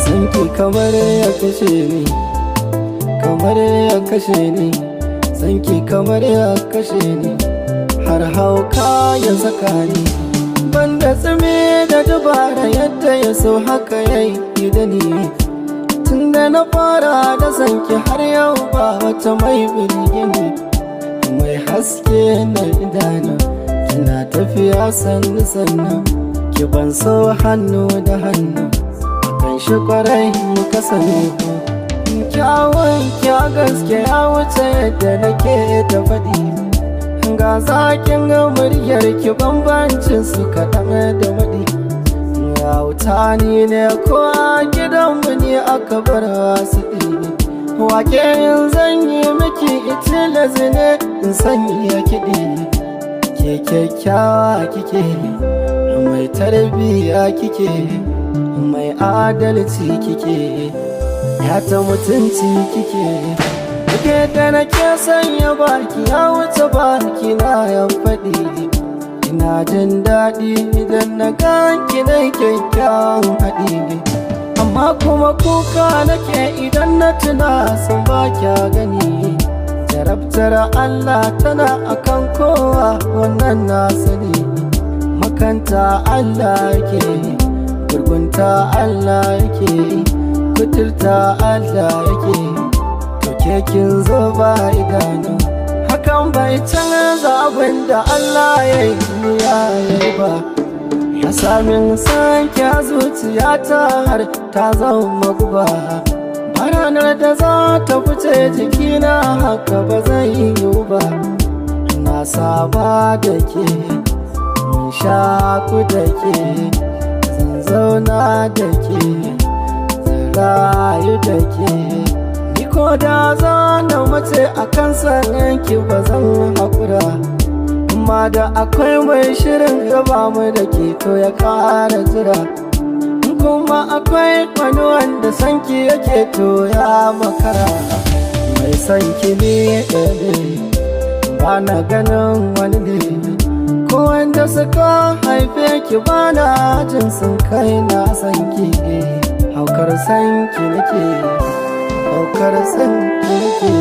Sanki kamar ya kashe ni, kamar ya kashe ni, sanki kamar ya kashe ni, har hauka ya saka ni. Banda tsime da dubara yadda ya so haka yayi da ni. Tunda na fara da sanki har yau ba wata mai birgini. Mai haske na idanu, kina tafiya sannu sannu, ki ban so hannu da hannu. Shi kwarai muka sani kyawun kya gaske ya wuce yadda nake da faɗi. Ga zakin muryar ki bambancin su kaɗan da maɗi. Ya wuta ni ne ko a gidanmu ne aka bar wasu ɗini. Wake in zan yi miki itilazi ne in sanya kiɗi. Ke kyakkyawa kike, mai tarbiyya kike, mai adalci kike, ya ta mutunci kike. Kike da nake sanya baki ya wuce baki na ya faɗi. Ina jin daɗi idan na ganki na kyakkyawan haɗi. Amma kuma kuka nake idan na tuna sun ba kya gani. Jarabtar Allah tana akan kowa wannan na sani. Makanta Allah yake, gurgunta Allah yake, kuturta Allah yake. To ke kin zo ba idanu, hakan bai canza abin da Allah ya yi ya yi ba. Ya samin sanki a zuciyata har ta zama guba. Ba ranar da za ta fice jikina haka ba zai yiwu ba. Na saba da ke, mun shaku da ke, zauna da ke, rayu da ke. Ni ko da zana mace a kan sananki ba zan haƙura. Amma da akwai mai shirin raba mu da ke to ya ƙara jira. Kuma akwai wani wanda sanki yake to ya makara. Mai sanki ne ɗaya, ba na ganin wani ne. Ko wanda suka haife ki bana jin sun kai na sanki. Haukar sanki nake, haukar sanki nake.